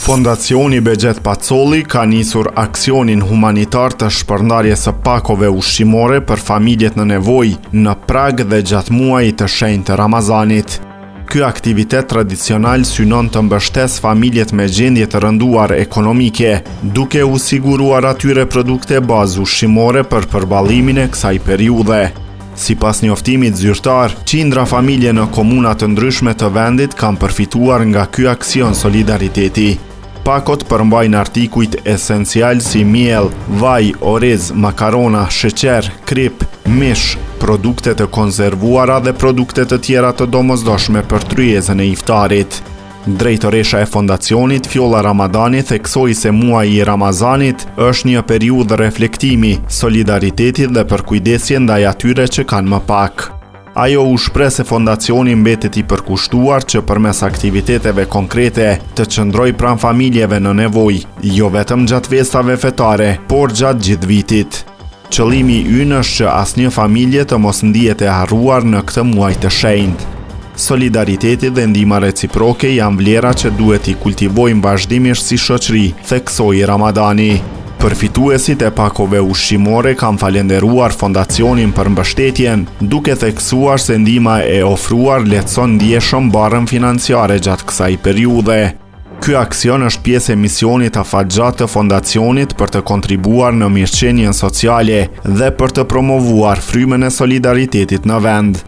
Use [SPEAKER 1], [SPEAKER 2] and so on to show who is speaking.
[SPEAKER 1] Fondacioni Behgjet Pacolli ka nisur aksionin humanitar të shpërndarjes së pakove ushqimore për familjet në nevojë në prag dhe gjatë muajit të shenjtë të Ramazanit. Ky aktivitet tradicional synon të mbështesë familjet me gjendje të rënduar ekonomike, duke u siguruar atyre produkte bazë ushqimore për përballimin e kësaj periudhe. Sipas njoftimit zyrtar, qindra familje në komuna të ndryshme të vendit kanë përfituar nga ky aksion solidariteti. Pakot përmbajnë artikujt esencial si miell, vaj, oriz, makarona, sheqer, kripë, mish, produkte të konservuara dhe produkte të tjera të domosdoshme për tryezën e iftarit. Drejtoresha e fondacionit, Fjolla Ramadani, theksoi se muaji i Ramazanit është një periudhë reflektimi, solidariteti dhe përkujdesje ndaj atyre që kanë më pak. Ajo u shpreh se fondacioni mbetet i përkushtuar që përmes aktiviteteve konkrete të qëndrojë pranë familjeve në nevojë, jo vetëm gjatë festave fetare, por gjatë gjithë vitit. Qëllimi ynë është që asnjë familje të mos ndihet e harruar në këtë muaj të shenjtë. Solidariteti dhe ndihma reciproke janë vlera që duhet t'i kultivojmë vazhdimisht si shoqëri, theksoi Ramadani. Përfituesit e pakove ushqimore kanë falënderuar fondacionin për mbështetjen, duke theksuar se ndihma e ofruar lehtëson ndjeshëm barrën financiare gjatë kësaj periudhe. Ky aksion është pjesë e misionit afatgjatë të fondacionit për të kontribuar në mirëqenien sociale dhe për të promovuar frymën e solidaritetit në vend.